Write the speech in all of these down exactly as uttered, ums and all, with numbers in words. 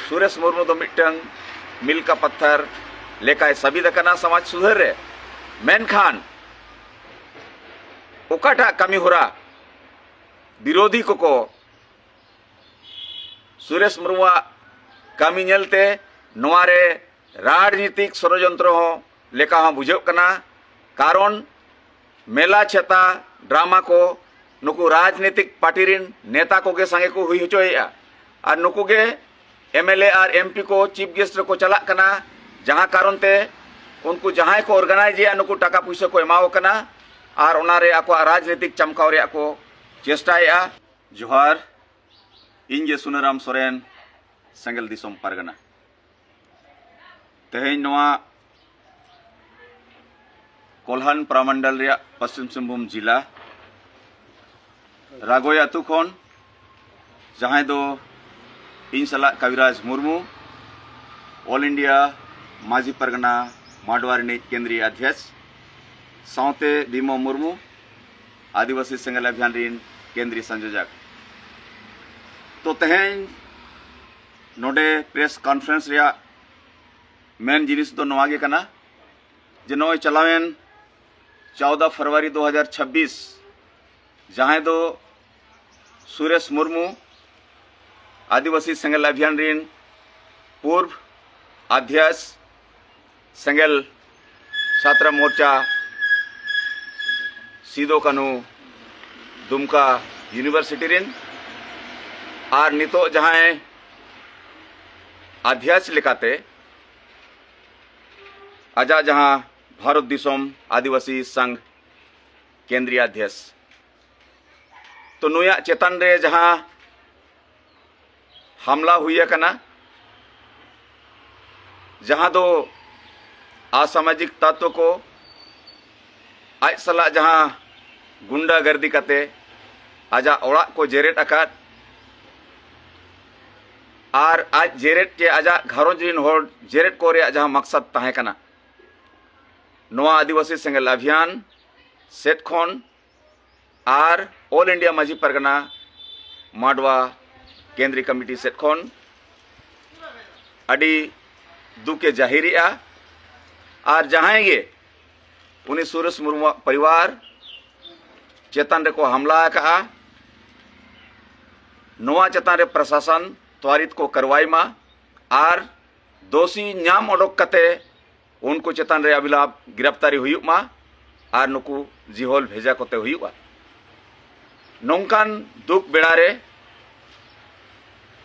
ᱥᱩᱨᱮᱥ ᱢᱩᱨᱢᱩ ᱫᱚ ᱢᱤᱫᱴᱟᱝ ᱢᱤᱞᱠᱟ ᱯᱟᱛᱷᱟᱨ ᱞᱮᱠᱟᱭ ᱥᱟᱵᱤᱛ ᱟᱠᱟᱱᱟ ᱥᱚᱢᱟᱡᱽ ᱥᱩᱫᱷᱟᱹᱨ ᱨᱮ᱾ ᱢᱮᱱᱠᱷᱟᱱ ᱚᱠᱟᱴᱟᱜ ᱠᱟᱹᱢᱤ ᱦᱚᱨᱟ ᱵᱤᱨᱳᱫᱷᱤ ᱠᱚᱠᱚ ᱥᱩᱨᱮᱥ ᱢᱩᱨᱢᱩᱣᱟᱜ ᱠᱟᱹᱢᱤ ᱧᱮᱞᱛᱮ ᱱᱚᱣᱟ ᱨᱮ ᱨᱟᱡᱽᱱᱤᱛᱤᱠ ᱥᱚᱲᱚᱡᱚᱱᱛᱨᱚ ᱦᱚᱸ ᱞᱮᱠᱟ ᱦᱚᱸ ᱵᱩᱡᱷᱟᱹᱜ ᱠᱟᱱᱟ᱾ ᱠᱟᱨᱚᱱ ᱢᱮᱞᱟ ᱪᱷᱟᱛᱟ ᱰᱨᱟᱢᱟ ᱠᱚ ᱱᱩᱠᱩ ᱨᱟᱡᱽᱱᱤᱛᱤᱠ ᱯᱟᱨᱴᱤ ᱨᱮᱱ ᱱᱮᱛᱟ ᱠᱚᱜᱮ ᱥᱟᱸᱜᱮ ᱠᱚ ᱦᱩᱭ ᱦᱚᱪᱚᱭᱮᱫᱼᱟ᱾ ᱟᱨ ᱱᱩᱠᱩ ᱜᱮ M L A R M P ᱠᱚ ᱪᱤᱯ ᱜᱮᱥᱴ ᱨᱮᱠᱚ ᱪᱟᱞᱟᱜ ᱠᱟᱱᱟ, ᱡᱟᱦᱟᱸ ᱠᱟᱨᱚᱱ ᱛᱮ ᱩᱱᱠᱩ ᱡᱟᱦᱟᱸᱭ ᱠᱚ ᱚᱨᱜᱟᱱᱟᱭᱤᱡ ᱮᱫᱼᱟ ᱱᱩᱠᱩ ᱴᱟᱠᱟ ᱯᱩᱭᱥᱟᱹ ᱠᱚ ᱮᱢᱟᱣ ᱠᱟᱱᱟ ᱟᱨ ᱚᱱᱟ ᱨᱮ ᱟᱠᱚᱣᱟᱜ ᱨᱟᱡᱽᱱᱤᱛᱤᱠ ᱪᱟᱢᱠᱟᱣ ᱨᱮᱭᱟᱜ ᱠᱚ ᱪᱮᱥᱴᱟᱭᱮᱫᱼᱟ᱾ ᱡᱚᱦᱟᱨ, ᱤᱧ ᱜᱮ ᱥᱩᱱᱟᱹᱨᱟᱢ ᱥᱚᱨᱮᱱ, ᱥᱮᱸᱜᱮᱞ ᱫᱤᱥᱚᱢ ᱯᱟᱨᱜᱟᱱᱟ᱾ ᱛᱮᱦᱮᱧ ᱱᱚᱣᱟ ᱠᱚᱞᱦᱟᱱ ᱯᱨᱟᱢᱚᱱᱰᱚᱞ ᱨᱮᱭᱟᱜ ᱯᱚᱥᱪᱤᱢ ᱥᱤᱝᱵᱷᱩᱢ ᱡᱤᱞᱟ ᱨᱟᱜᱚᱭ ᱟᱹᱛᱩ ᱠᱷᱚᱱ, ᱡᱟᱦᱟᱸᱭ ᱫᱚ ᱤᱧ ᱥᱟᱞᱟᱜ ᱠᱟᱵᱤᱨᱟᱡᱽ ᱢᱩᱨᱢᱩ, ᱚᱞ ᱤᱱᱰᱤᱭᱟ ᱢᱟᱹᱡᱷᱤ ᱯᱟᱨᱜᱟᱱᱟ ᱢᱟᱰᱣᱟ ᱨᱤᱱᱤᱡ ᱠᱮᱱᱫᱨᱤᱭ ᱚᱫᱷᱭᱚᱠᱥ, ᱥᱟᱶᱛᱮ ᱵᱷᱤᱢᱚ ᱢᱩᱨᱢᱩ, ᱟᱹᱫᱤᱵᱟᱹᱥᱤ ᱥᱮᱸᱜᱮᱞ ᱚᱵᱷᱤᱭᱟᱱ ᱨᱤᱱ ᱠᱮᱱᱫᱨᱤᱭ ᱥᱚᱝᱡᱳᱡᱚᱠ᱾ ᱛᱚ ᱛᱮᱦᱮᱧ ᱱᱚᱰᱮ ᱯᱨᱮᱥ ᱠᱚᱱᱯᱷᱟᱨᱮᱱᱥ ᱨᱮᱭᱟᱜ ᱢᱮᱱ ᱡᱤᱱᱤᱥ ᱫᱚ ᱱᱚᱣᱟ ᱜᱮ ᱠᱟᱱᱟ ᱡᱮ ᱱᱚᱜᱼᱚᱭ ᱪᱟᱞᱟᱣᱮᱱ ᱪᱳᱣᱫᱟ ᱯᱷᱮᱵᱽᱨᱩᱣᱟᱨᱤ ᱫᱩ ᱦᱟᱡᱟᱨ ᱪᱷᱟᱵᱵᱤᱥ, ᱡᱟᱦᱟᱸᱭ ᱫᱚ ᱥᱩᱨᱮᱥ ᱢᱩᱨᱢᱩ, ᱟᱹᱫᱤᱵᱟᱹᱥᱤ ᱥᱮᱸᱜᱮᱞ ᱚᱵᱷᱤᱭᱟᱱ ᱨᱤᱱ ᱯᱩᱨᱵ ᱚᱫᱷᱭᱚᱠᱥ, ᱥᱮᱸᱜᱮᱞ ᱪᱷᱟᱛᱨᱟ ᱢᱳᱨᱪᱟ, ᱥᱤᱫᱚ ᱠᱟᱹᱱᱦᱩ ᱫᱩᱢᱠᱟ ᱤᱭᱩᱱᱤᱵᱷᱟᱨᱥᱤᱴᱤ ᱨᱤᱱ, ᱟᱨ ᱱᱤᱛᱚᱜ ᱡᱟᱦᱟᱸᱭ ᱚᱫᱷᱭᱚᱠᱥ ᱞᱮᱠᱟᱛᱮ ᱟᱡᱟᱜ ᱡᱟᱦᱟᱸ ᱵᱷᱟᱨᱚᱛ ᱫᱤᱥᱚᱢ ᱟᱹᱫᱤᱵᱟᱹᱥᱤ ᱥᱚᱝᱜᱷ ᱠᱮᱱᱫᱨᱤᱭ ᱚᱫᱷᱭᱚᱠᱥ, ᱛᱚ ᱱᱩᱭᱟᱜ ᱪᱮᱛᱟᱱ ᱨᱮ ᱡᱟᱦᱟᱸ ᱦᱟᱢᱞᱟ ᱦᱩᱭ ᱟᱠᱟᱱᱟ, ᱡᱟᱦᱟᱸ ᱫᱚ ᱟᱥᱟᱢᱟᱡᱤᱠ ᱛᱟᱛᱛᱚ ᱠᱚ ᱟᱡ ᱥᱟᱞᱟᱜ ᱡᱟᱦᱟᱸ ᱜᱩᱱᱰᱟ ᱜᱟᱨᱫᱤ ᱠᱟᱛᱮ ᱟᱡᱟᱜ ᱚᱲᱟᱜ ᱠᱚ ᱡᱮᱨᱮᱫ ᱟᱠᱟᱫ, ᱟᱨ ᱟᱡ ᱡᱮᱨᱮᱫ ᱪᱮ ᱟᱡᱟᱜ ᱜᱷᱟᱨᱚᱸᱡᱽ ᱨᱤᱱ ᱦᱚᱲ ᱡᱮᱨᱮᱫ ᱠᱚ ᱨᱮᱭᱟᱜ ᱡᱟᱦᱟᱸ ᱢᱟᱠᱥᱟᱫ ᱛᱟᱦᱮᱸ ᱠᱟᱱᱟ, ᱱᱚᱣᱟ ᱟᱹᱫᱤᱵᱟᱹᱥᱤ ᱥᱮᱸᱜᱮᱞ ᱚᱵᱷᱤᱭᱟᱱ ᱥᱮᱫ ᱠᱷᱚᱱ ᱟᱨ ᱚᱞ ᱤᱱᱰᱤᱭᱟ ᱢᱟᱹᱡᱷᱤ ᱯᱟᱨᱜᱟᱱᱟ ᱢᱟᱰᱣᱟ ᱠᱮᱱᱫᱨᱤᱭ ᱠᱚᱢᱤᱴᱤ ᱥᱮᱫ ᱠᱷᱚᱱ ᱟᱹᱰᱤ ᱫᱩᱠᱮ ᱡᱟᱹᱦᱤᱨᱮᱜᱼᱟ᱾ ᱟᱨ ᱡᱟᱦᱟᱸᱭ ᱜᱮ ᱩᱱᱤ ᱥᱩᱨᱮᱥ ᱢᱩᱨᱢᱩᱣᱟᱜ ᱯᱚᱨᱤᱵᱟᱨ ᱪᱮᱛᱟᱱ ᱨᱮᱠᱚ ᱦᱟᱢᱞᱟ ᱟᱠᱟᱜᱼᱟ, ᱱᱚᱣᱟ ᱪᱮᱛᱟᱱ ᱨᱮ ᱯᱨᱚᱥᱟᱥᱚᱱ ᱛᱣᱟᱨᱤᱛ ᱠᱚ ᱠᱟᱨᱣᱟᱭ ᱢᱟ ᱟᱨ ᱫᱳᱥᱤ ᱧᱟᱢ ᱚᱰᱚᱠ ᱠᱟᱛᱮ ᱩᱱᱠᱩ ᱪᱮᱛᱟᱱ ᱨᱮ ᱟᱵᱤᱞᱟᱵ ᱜᱤᱨᱟᱯᱛᱟᱨᱤ ᱦᱩᱭᱩᱜ ᱢᱟ ᱟᱨ ᱱᱩᱠᱩ ᱡᱤᱦᱚᱞ ᱵᱷᱮᱡᱟ ᱠᱚᱛᱮ ᱦᱩᱭᱩᱜᱼᱟ᱾ ᱱᱚᱝᱠᱟᱱ ᱫᱩᱠ ᱵᱮᱲᱟ ᱨᱮ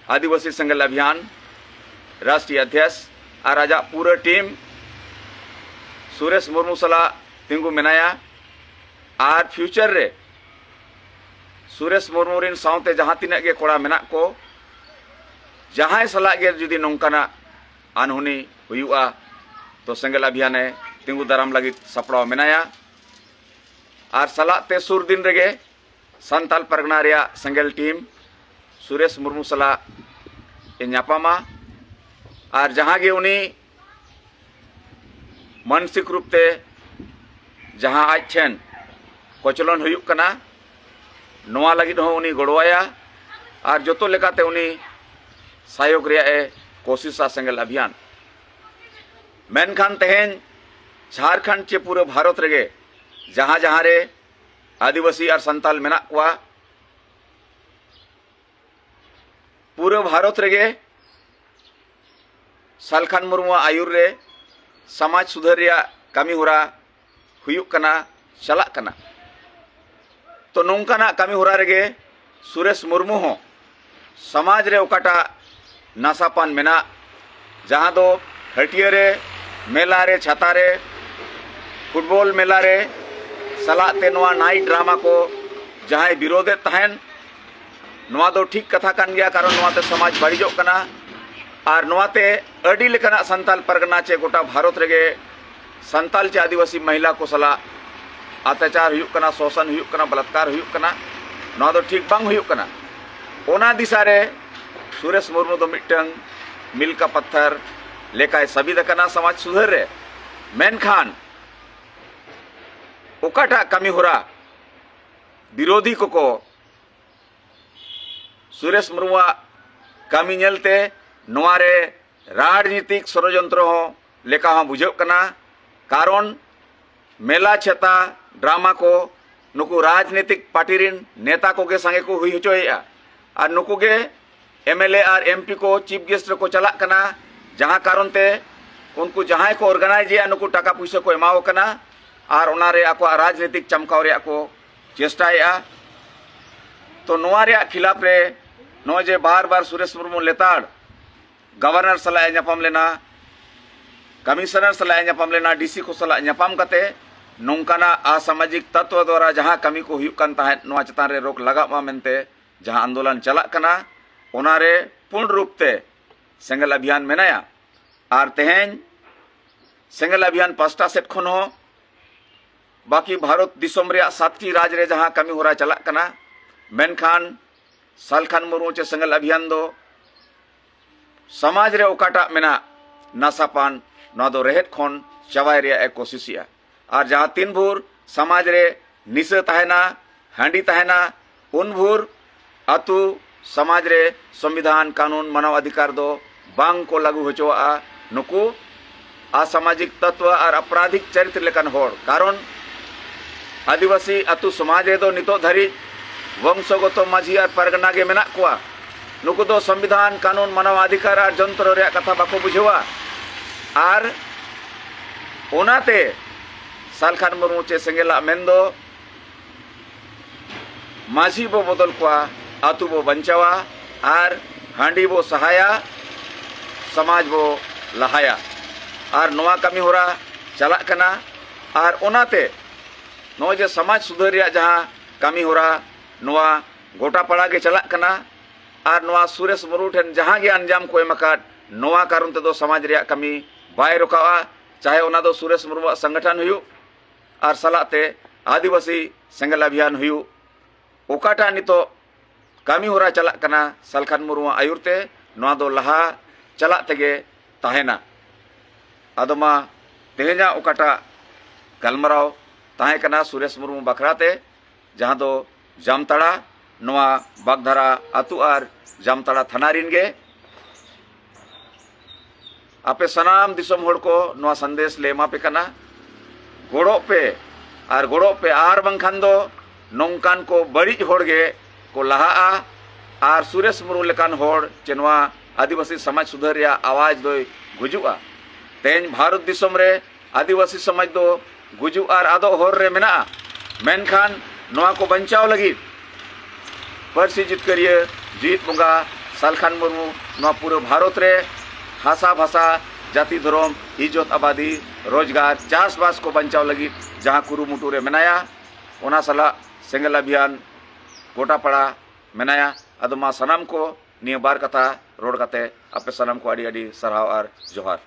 ᱟᱹᱫᱤᱵᱟᱹᱥᱤ ᱥᱮᱸᱜᱮᱞ ᱚᱵᱷᱤᱭᱟᱱ ᱨᱟᱥᱴᱨᱤᱭ ᱚᱫᱷᱭᱟᱠᱥ ᱟᱨ ᱟᱡᱟᱜ ᱯᱩᱨᱟᱹ ᱴᱤᱢ ᱥᱩᱨᱮᱥ ᱢᱩᱨᱢᱩ ᱥᱟᱞᱟᱜ ᱛᱤᱸᱜᱩ ᱢᱮᱱᱟᱭᱟ᱾ ᱟᱨ ᱯᱷᱤᱭᱩᱪᱟᱨ ᱨᱮ ᱥᱩᱨᱮᱥ ᱢᱩᱨᱢᱩ ᱨᱤᱱ ᱥᱟᱶᱛᱮ ᱡᱟᱦᱟᱸ ᱛᱤᱱᱟᱹᱜ ᱜᱮ ᱠᱚᱲᱟ ᱢᱮᱱᱟᱜ ᱠᱚ, ᱡᱟᱦᱟᱸᱭ ᱥᱟᱞᱟᱜ ᱜᱮ ᱡᱩᱫᱤ ᱱᱚᱝᱠᱟᱱᱟᱜ ᱟᱱᱦᱩᱱᱤ ᱦᱩᱭᱩᱜᱼᱟ, ᱛᱚ ᱥᱮᱸᱜᱮᱞ ᱚᱵᱷᱤᱭᱟᱱᱮ ᱛᱤᱸᱜᱩ ᱫᱟᱨᱟᱢ ᱞᱟᱹᱜᱤᱫ ᱥᱟᱯᱲᱟᱣ ᱢᱮᱱᱟᱭᱟ᱾ ᱟᱨ ᱥᱟᱞᱟᱜ ᱛᱮ ᱥᱩᱨ ᱫᱤᱱ ᱨᱮᱜᱮ ᱥᱟᱱᱛᱟᱞ ᱯᱟᱨᱜᱟᱱᱟ ᱨᱮᱭᱟᱜ ᱥᱮᱸᱜᱮᱞ ᱴᱤᱢ ᱥᱩᱨᱮᱥ ᱢᱩᱨᱢᱩ ᱥᱟᱞᱟᱜ ᱮ ᱧᱟᱯᱟᱢᱟ ᱟᱨ ᱡᱟᱦᱟᱸ ᱜᱮ ᱩᱱᱤ ᱢᱟᱱᱥᱤᱠ ᱨᱩᱯ ᱛᱮ ᱡᱟᱦᱟᱸ ᱟᱡ ᱴᱷᱮᱱ ᱠᱚᱪᱞᱚᱱ ᱦᱩᱭᱩᱜ ᱠᱟᱱᱟ, ᱱᱚᱣᱟ ᱞᱟᱹᱜᱤᱫ ᱦᱚᱸ ᱩᱱᱤ ᱜᱚᱲᱚᱣᱟᱭᱟ ᱟᱨ ᱡᱚᱛᱚ ᱞᱮᱠᱟᱛᱮ ᱩᱱᱤ ᱥᱟᱭᱚᱠ ᱨᱮᱭᱟᱜ ᱮ ᱠᱳᱥᱤᱥᱟ ᱥᱮᱸᱜᱮᱞ ᱚᱵᱷᱤᱭᱟᱱ᱾ ᱢᱮᱱᱠᱷᱟᱱ ᱛᱮᱦᱮᱧ ᱡᱷᱟᱲᱠᱷᱚᱸᱰ ᱪᱮ ᱯᱩᱨᱟᱹ ᱵᱷᱟᱨᱚᱛ ᱨᱮᱜᱮ ᱡᱟᱦᱟᱸ ᱡᱟᱦᱟᱸ ᱨᱮ ᱟᱹᱫᱤᱵᱟᱹᱥᱤ ᱟᱨ ᱥᱟᱱᱛᱟᱞ ᱢᱮᱱᱟᱜ ᱠᱚᱣᱟ, ᱯᱩᱨᱟᱹ ᱵᱷᱟᱨᱚᱛ ᱨᱮᱜᱮ ᱥᱟᱞᱠᱷᱟᱱ ᱢᱩᱨᱢᱩᱣᱟᱜ ᱟᱹᱭᱩᱨ ᱨᱮ ᱥᱚᱢᱟᱡᱽ ᱥᱩᱫᱷᱟᱹᱨ ᱨᱮᱭᱟᱜ ᱠᱟᱹᱢᱤ ᱦᱚᱨᱟ ᱦᱩᱭᱩᱜ ᱠᱟᱱᱟ, ᱪᱟᱞᱟᱜ ᱠᱟᱱᱟ᱾ ᱛᱚ ᱱᱚᱝᱠᱟᱱᱟᱜ ᱠᱟᱹᱢᱤ ᱦᱚᱨᱟ ᱨᱮᱜᱮ ᱥᱩᱨᱮᱥ ᱢᱩᱨᱢᱩ ᱦᱚᱸ ᱥᱚᱢᱟᱡᱽ ᱨᱮ ᱚᱠᱟᱴᱟᱜ ᱱᱟᱥᱟᱯᱟᱱ ᱢᱮᱱᱟᱜ, ᱡᱟᱦᱟᱸ ᱫᱚ ᱦᱟᱹᱴᱤᱭᱟᱹ ᱨᱮ, ᱢᱮᱞᱟ ᱨᱮ, ᱪᱷᱟᱛᱟ ᱨᱮ, ᱯᱷᱩᱴᱵᱚᱞ ᱢᱮᱞᱟ ᱨᱮ ᱥᱟᱞᱟᱜ ᱛᱮ ᱱᱚᱣᱟ ᱱᱟᱭᱤᱴ ᱰᱨᱟᱢᱟ ᱠᱚ ᱡᱟᱦᱟᱸᱭ ᱵᱤᱨᱳᱫᱮᱫ ᱛᱟᱦᱮᱱ, ᱱᱚᱣᱟ ᱫᱚ ᱴᱷᱤᱠ ᱠᱟᱛᱷᱟ ᱠᱟᱱ ᱜᱮᱭᱟ, ᱠᱟᱨᱚᱱ ᱱᱚᱣᱟᱛᱮ ᱥᱚᱢᱟᱡᱽ ᱵᱟᱹᱲᱤᱡᱚᱜ ᱠᱟᱱᱟ᱾ ᱟᱨ ᱱᱚᱣᱟᱛᱮ ᱟᱹᱰᱤ ᱞᱮᱠᱟᱱᱟᱜ ᱥᱟᱱᱛᱟᱞ ᱯᱟᱨᱜᱟᱱᱟ ᱪᱮ ᱜᱚᱴᱟ ᱵᱷᱟᱨᱚᱛ ᱨᱮᱜᱮ ᱥᱟᱱᱛᱟᱞ ᱪᱮ ᱟᱹᱫᱤᱵᱟᱹᱥᱤ ᱢᱚᱦᱤᱞᱟ ᱠᱚ ᱥᱟᱞᱟᱜ ᱚᱛᱛᱟᱪᱟᱨ ᱦᱩᱭᱩᱜ ᱠᱟᱱᱟ, ᱥᱳᱥᱚᱱ ᱦᱩᱭᱩᱜ ᱠᱟᱱᱟ, ᱵᱚᱞᱟᱛᱠᱟᱨ ᱦᱩᱭᱩᱜ ᱠᱟᱱᱟ᱾ ᱱᱚᱣᱟ ᱫᱚ ᱴᱷᱤᱠ ᱵᱟᱝ ᱦᱩᱭᱩᱜ ᱠᱟᱱᱟ᱾ ᱚᱱᱟ ᱫᱤᱥᱟ ᱨᱮ ᱥᱩᱨᱮᱥ ᱢᱩᱨᱢᱩ ᱫᱚ ᱢᱤᱫᱴᱟᱝ ᱢᱤᱞᱠᱟ ᱯᱟᱛᱷᱟᱨ ᱞᱮᱠᱟᱭ ᱥᱟᱹᱵᱤᱫ ᱟᱠᱟᱱᱟ ᱥᱚᱢᱟᱡᱽ ᱥᱩᱫᱷᱟᱹᱨ ᱨᱮ᱾ ᱢᱮᱱᱠᱷᱟᱱ ᱚᱠᱟᱴᱟᱜ ᱠᱟᱹᱢᱤ ᱦᱚᱨᱟ ᱵᱤᱨᱳᱫᱷᱤ ᱠᱚᱠᱚ ᱥᱩᱨᱮᱥ ᱢᱩᱨᱢᱩᱣᱟᱜ ᱠᱟᱹᱢᱤ ᱧᱮᱞᱛᱮ ᱱᱚᱣᱟ ᱨᱮ ᱨᱟᱡᱽᱱᱤᱛᱤᱠ ᱥᱚᱲᱚᱡᱚᱱᱛᱨᱚ ᱦᱚᱸ ᱞᱮᱠᱟ ᱦᱚᱸ ᱵᱩᱡᱷᱟᱹᱜ ᱠᱟᱱᱟ᱾ ᱠᱟᱨᱚᱱ ᱢᱮᱞᱟ ᱪᱷᱟᱛᱟ ᱰᱨᱟᱢᱟ ᱠᱚ ᱱᱩᱠᱩ ᱨᱟᱡᱽᱱᱤᱛᱤᱠ ᱯᱟᱨᱴᱤ ᱨᱤᱱ ᱱᱮᱛᱟ ᱠᱚᱜᱮ ᱥᱟᱸᱜᱮ ᱠᱚ ᱦᱩᱭ ᱦᱚᱪᱚᱭᱮᱫᱼᱟ᱾ ᱟᱨ ᱱᱩᱠᱩ ᱜᱮ M L A R M P ᱠᱚ ᱪᱤᱯ ᱜᱮᱥᱴ ᱨᱮᱠᱚ ᱪᱟᱞᱟᱜ ᱠᱟᱱᱟ, ᱡᱟᱦᱟᱸ ᱠᱟᱨᱚᱱ ᱛᱮ ᱩᱱᱠᱩ ᱡᱟᱦᱟᱸᱭ ᱠᱚ ᱚᱨᱜᱟᱱᱟᱭᱤᱡ ᱮᱫᱼᱟ ᱱᱩᱠᱩ ᱴᱟᱠᱟ ᱯᱩᱭᱥᱟᱹ ᱠᱚ ᱮᱢᱟᱣ ᱠᱟᱱᱟ ᱟᱨ ᱚᱱᱟᱨᱮ ᱟᱠᱚᱣᱟᱜ ᱨᱟᱡᱽᱱᱤᱛᱤᱠ ᱪᱟᱢᱠᱟᱣ ᱨᱮᱭᱟᱜ ᱠᱚ ᱪᱮᱥᱴᱟᱭᱮᱫᱼᱟ᱾ ᱛᱚ ᱱᱚᱣᱟ ᱨᱮᱭᱟᱜ ᱠᱷᱤᱞᱟᱯ ᱨᱮ ᱱᱚᱜᱼᱚᱭ ᱡᱮ ᱵᱟᱨ ᱵᱟᱨ ᱥᱩᱨᱮᱥ ᱢᱩᱨᱢᱩ ᱞᱮᱛᱟᱲ ᱜᱚᱵᱷᱚᱨᱱᱚᱨ ᱥᱟᱞᱟᱜ ᱮ ᱧᱟᱯᱟᱢ ᱞᱮᱱᱟ, ᱠᱚᱢᱤᱥᱚᱱᱟᱨ ᱥᱟᱞᱟᱜ ᱮ ᱧᱟᱯᱟᱢ ᱞᱮᱱᱟ, ᱰᱤ ᱥᱤ ᱠᱚ ᱥᱟᱞᱟᱜ ᱧᱟᱯᱟᱢ ᱠᱟᱛᱮ ᱱᱚᱝᱠᱟᱱᱟᱜ ᱟᱥᱟᱢᱟᱡᱤᱠ ᱛᱚᱛᱣᱚ ᱫᱣᱟᱨᱟ ᱡᱟᱦᱟᱸ ᱠᱟᱹᱢᱤ ᱠᱚ ᱦᱩᱭᱩᱜ ᱠᱟᱱ ᱛᱟᱦᱮᱸᱫ ᱱᱚᱣᱟ ᱪᱮᱛᱟᱱ ᱨᱮ ᱨᱳᱠ ᱞᱟᱜᱟᱜ ᱢᱟ ᱢᱮᱱᱛᱮ ᱡᱟᱦᱟᱸ ᱟᱱᱫᱳᱞᱚᱱ ᱪᱟᱞᱟᱜ ᱠᱟᱱᱟ, ᱚᱱᱟᱨᱮ ᱯᱩᱨᱱ ᱨᱩᱯ ᱛᱮ ᱥᱮᱸᱜᱮᱞ ᱚᱵᱷᱤᱭᱟᱱ ᱢᱮᱱᱟᱭᱟ᱾ ᱟᱨ ᱛᱮᱦᱮᱧ ᱥᱮᱸᱜᱮᱞ ᱚᱵᱷᱤᱭᱟᱱ ᱯᱟᱥᱴᱟ ᱥᱮᱫ ᱠᱷᱚᱱ ᱦᱚᱸ ᱵᱟᱹᱠᱤ ᱵᱷᱟᱨᱚᱛ ᱫᱤᱥᱚᱢ ᱨᱮᱭᱟᱜ ᱥᱟᱛᱴᱤ ᱨᱟᱡᱽ ᱨᱮ ᱡᱟᱦᱟᱸ ᱠᱟᱹᱢᱤ ᱦᱚᱨᱟ ᱪᱟᱞᱟᱜ ᱠᱟᱱᱟ, ᱢᱮᱱᱠᱷᱟᱱ ᱥᱟᱞᱠᱷᱟᱱ ᱢᱩᱨᱢᱩ ᱪᱮ ᱥᱮᱸᱜᱮᱞ ᱚᱵᱷᱤᱭᱟᱱ ᱫᱚ ᱥᱚᱢᱟᱡᱽ ᱨᱮ ᱚᱠᱟᱴᱟᱜ ᱢᱮᱱᱟᱜ ᱱᱟᱥᱟᱯᱟᱱ, ᱱᱚᱣᱟ ᱫᱚ ᱨᱮᱦᱮᱫ ᱠᱷᱚᱱ ᱪᱟᱵᱟᱭ ᱨᱮᱭᱟᱜ ᱮ ᱠᱳᱥᱤᱥᱮᱜᱼᱟ᱾ ᱟᱨ ᱡᱟᱦᱟᱸ ᱛᱤᱱ ᱵᱷᱳᱨ ᱥᱚᱢᱟᱡᱽ ᱨᱮ ᱱᱤᱥᱟᱹ ᱛᱟᱦᱮᱱᱟ, ᱦᱟᱺᱰᱤ ᱛᱟᱦᱮᱱᱟ, ᱩᱱ ᱵᱷᱳᱨ ᱟᱛᱳ ᱥᱚᱢᱟᱡᱽ ᱨᱮ ᱥᱚᱝᱵᱤᱫᱷᱟᱱ, ᱠᱟᱹᱱᱩᱱ, ᱢᱟᱱᱟᱣ ᱚᱫᱷᱤᱠᱟᱨ ᱫᱚ ᱵᱟᱝ ᱠᱚ ᱞᱟᱹᱜᱩ ᱦᱚᱪᱚᱣᱟᱜᱼᱟ ᱱᱩᱠᱩ ᱟᱥᱟᱢᱟᱡᱤᱠ ᱛᱚᱛᱣᱚ ᱟᱨ ᱟᱯᱨᱟᱫᱷᱤᱠ ᱪᱟᱨᱤᱛᱨᱚ ᱞᱮᱠᱟᱱ ᱦᱚᱲ᱾ ᱠᱟᱨᱚᱱ ᱟᱹᱫᱤᱵᱟᱹᱥᱤ ᱟᱛᱳ ᱥᱚᱢᱟᱡᱽ ᱨᱮᱫᱚ ᱱᱤᱛᱚᱜ ᱫᱷᱟᱹᱨᱤᱡ ᱵᱚᱝᱥᱚᱜᱚᱛᱚ ᱢᱟᱹᱡᱷᱤ ᱟᱨ ᱯᱟᱨᱜᱟᱱᱟ ᱜᱮ ᱢᱮᱱᱟᱜ ᱠᱚᱣᱟ᱾ ᱱᱩᱠᱩ ᱫᱚ ᱥᱚᱝᱵᱤᱫᱷᱟᱱ, ᱠᱟᱹᱱᱩᱱ, ᱢᱟᱱᱟᱣ ᱚᱫᱷᱤᱠᱟᱨ ᱟᱨ ᱡᱚᱱᱛᱨᱚ ᱨᱮᱭᱟᱜ ᱠᱟᱛᱷᱟ ᱵᱟᱠᱚ ᱵᱩᱡᱷᱟᱹᱣᱟ᱾ ᱟᱨ ᱚᱱᱟᱛᱮ ᱥᱟᱞᱠᱷᱟᱱ ᱢᱩᱨᱢᱩ ᱪᱮ ᱥᱮᱸᱜᱮᱞᱟᱜ ᱢᱮᱱ ᱫᱚ ᱢᱟᱹᱡᱷᱤ ᱵᱚ ᱵᱚᱫᱚᱞ ᱠᱚᱣᱟ, ᱟᱹᱛᱩ ᱵᱚ ᱵᱟᱧᱪᱟᱣᱟ ᱟᱨ ᱦᱟᱺᱰᱤ ᱵᱚ ᱥᱟᱦᱟᱭᱟ, ᱥᱚᱢᱟᱡᱽ ᱵᱚ ᱞᱟᱦᱟᱭᱟ᱾ ᱟᱨ ᱱᱚᱣᱟ ᱠᱟᱹᱢᱤ ᱦᱚᱨᱟ ᱪᱟᱞᱟᱜ ᱠᱟᱱᱟ᱾ ᱟᱨ ᱚᱱᱟᱛᱮ ᱱᱚᱜᱼᱚᱭ ᱡᱮ ᱥᱚᱢᱟᱡᱽ ᱥᱩᱫᱷᱟᱹᱨ ᱨᱮᱭᱟᱜ ᱡᱟᱦᱟᱸ ᱠᱟᱹᱢᱤ ᱦᱚᱨᱟ, ᱱᱚᱣᱟ ᱜᱚᱴᱟ ᱯᱟᱲᱟ ᱜᱮ ᱪᱟᱞᱟᱜ ᱠᱟᱱᱟ᱾ ᱟᱨ ᱱᱚᱣᱟ ᱥᱩᱨᱮᱥ ᱢᱩᱨᱢᱩ ᱴᱷᱮᱱ ᱡᱟᱦᱟᱸ ᱜᱮ ᱟᱧᱡᱟᱢ ᱠᱚ ᱮᱢ ᱟᱠᱟᱫ, ᱱᱚᱣᱟ ᱠᱟᱨᱚᱱ ᱛᱮᱫᱚ ᱥᱚᱢᱟᱡᱽ ᱨᱮᱭᱟᱜ ᱠᱟᱹᱢᱤ ᱵᱟᱭ ᱨᱚᱠᱟᱣᱟ, ᱪᱟᱦᱮ ᱚᱱᱟ ᱫᱚ ᱥᱩᱨᱮᱥ ᱢᱩᱨᱢᱩᱣᱟᱜ ᱥᱚᱝᱜᱚᱴᱷᱚᱱ ᱦᱩᱭᱩᱜ ᱟᱨ ᱥᱟᱞᱟᱜ ᱛᱮ ᱟᱹᱫᱤᱵᱟᱹᱥᱤ ᱥᱮᱸᱜᱮᱞ ᱚᱵᱷᱤᱭᱟᱱ ᱦᱩᱭᱩᱜ᱾ ᱚᱠᱟᱴᱟᱜ ᱱᱤᱛᱚᱜ ᱠᱟᱹᱢᱤ ᱦᱚᱨᱟ ᱪᱟᱞᱟᱜ ᱠᱟᱱᱟ ᱥᱟᱞᱠᱷᱟᱱ ᱢᱩᱨᱢᱩᱣᱟᱜ ᱟᱹᱭᱩᱨ ᱛᱮ, ᱱᱚᱣᱟ ᱫᱚ ᱞᱟᱦᱟ ᱪᱟᱞᱟᱜ ᱛᱮᱜᱮ ᱛᱟᱦᱮᱱᱟ᱾ ᱟᱫᱚ ᱢᱟ ᱛᱮᱦᱮᱧᱟᱜ ᱚᱠᱟᱴᱟᱜ ᱜᱟᱞᱢᱟᱨᱟᱣ ᱛᱟᱦᱮᱸ ᱠᱟᱱᱟ ᱥᱩᱨᱮᱥ ᱢᱩᱨᱢᱩ ᱵᱟᱠᱷᱨᱟ ᱛᱮ, ᱡᱟᱦᱟᱸ ᱫᱚ ᱡᱟᱢᱛᱟᱲᱟ, ᱱᱚᱣᱟ ᱵᱟᱜᱽᱫᱷᱟᱨᱟ ᱟᱹᱛᱩ ᱟᱨ ᱡᱟᱢᱛᱟᱲᱟ ᱛᱷᱟᱱᱟ ᱨᱤᱱ ᱜᱮ ᱟᱯᱮ ᱥᱟᱱᱟᱢ ᱫᱤᱥᱚᱢ ᱦᱚᱲ ᱠᱚ ᱱᱚᱣᱟ ᱥᱟᱸᱫᱮᱥ ᱞᱮ ᱮᱢᱟ ᱯᱮ ᱠᱟᱱᱟ᱾ ᱜᱚᱲᱚᱜ ᱯᱮ ᱟᱨ ᱜᱚᱲᱚᱜ ᱯᱮ, ᱟᱨ ᱵᱟᱝᱠᱷᱟᱱ ᱫᱚ ᱱᱚᱝᱠᱟᱱ ᱠᱚ ᱵᱟᱹᱲᱤᱡ ᱦᱚᱲ ᱜᱮ ᱠᱚ ᱞᱟᱦᱟᱜᱼᱟ᱾ ᱟᱨ ᱥᱩᱨᱮᱥ ᱢᱩᱨᱢᱩ ᱞᱮᱠᱟᱱ ᱦᱚᱲ ᱪᱮ ᱱᱚᱣᱟ ᱟᱹᱫᱤᱵᱟᱹᱥᱤ ᱥᱚᱢᱟᱡᱽ ᱥᱩᱫᱷᱟᱹᱨ ᱨᱮᱭᱟᱜ ᱟᱣᱟᱡᱽ ᱫᱚᱭ ᱜᱩᱡᱩᱜᱼᱟ᱾ ᱛᱮᱦᱮᱧ ᱵᱷᱟᱨᱚᱛ ᱫᱤᱥᱚᱢ ᱨᱮ ᱟᱹᱫᱤᱵᱟᱹᱥᱤ ᱥᱚᱢᱟᱡᱽ ᱫᱚ ᱜᱩᱡᱩᱜ ᱟᱨ ᱟᱫᱚᱜ ᱦᱚᱨ ᱨᱮ ᱢᱮᱱᱟᱜᱼᱟ᱾ ᱢᱮᱱᱠᱷᱟᱱ ᱱᱚᱣᱟ ᱠᱚ ᱵᱟᱧᱪᱟᱣ ᱞᱟᱹᱜᱤᱫ ᱯᱟᱹᱨᱥᱤ ᱡᱤᱛᱠᱟᱹᱨᱤᱭᱟᱹ ᱡᱤᱣᱤᱫ ᱵᱚᱸᱜᱟ ᱥᱟᱞᱠᱷᱟᱱ ᱢᱩᱨᱢᱩ ᱱᱚᱣᱟ ᱯᱩᱨᱟᱹ ᱵᱷᱟᱨᱚᱛ ᱨᱮ ᱦᱟᱥᱟ ᱵᱷᱟᱥᱟ, ᱡᱟᱹᱛᱤ ᱫᱷᱚᱨᱚᱢ, ᱤᱡᱽᱡᱚᱛ ᱟᱵᱟᱫᱤ, ᱨᱳᱡᱽᱜᱟᱨ, ᱪᱟᱥᱵᱟᱥ ᱠᱚ ᱵᱟᱧᱪᱟᱣ ᱞᱟᱹᱜᱤᱫ ᱡᱟᱦᱟᱸ ᱠᱩᱨᱩᱢᱩᱴᱩ ᱨᱮ ᱢᱮᱱᱟᱭᱟ, ᱚᱱᱟ ᱥᱟᱞᱟᱜ ᱥᱮᱸᱜᱮᱞ ᱟᱵᱷᱤᱭᱟᱱ ᱜᱚᱴᱟᱯᱟᱲᱟ ᱢᱮᱱᱟᱭᱟ᱾ ᱟᱫᱚ ᱢᱟ ᱥᱟᱱᱟᱢ ᱠᱚ ᱱᱤᱭᱟᱹ ᱵᱟᱨ ᱠᱟᱛᱷᱟ ᱨᱚᱲ ᱠᱟᱛᱮ ᱟᱯᱮ ᱥᱟᱱᱟᱢ ᱠᱚ ᱟᱹᱰᱤ ᱟᱹᱰᱤ ᱥᱟᱨᱦᱟᱣ ᱟᱨ ᱡᱚᱦᱟᱨ᱾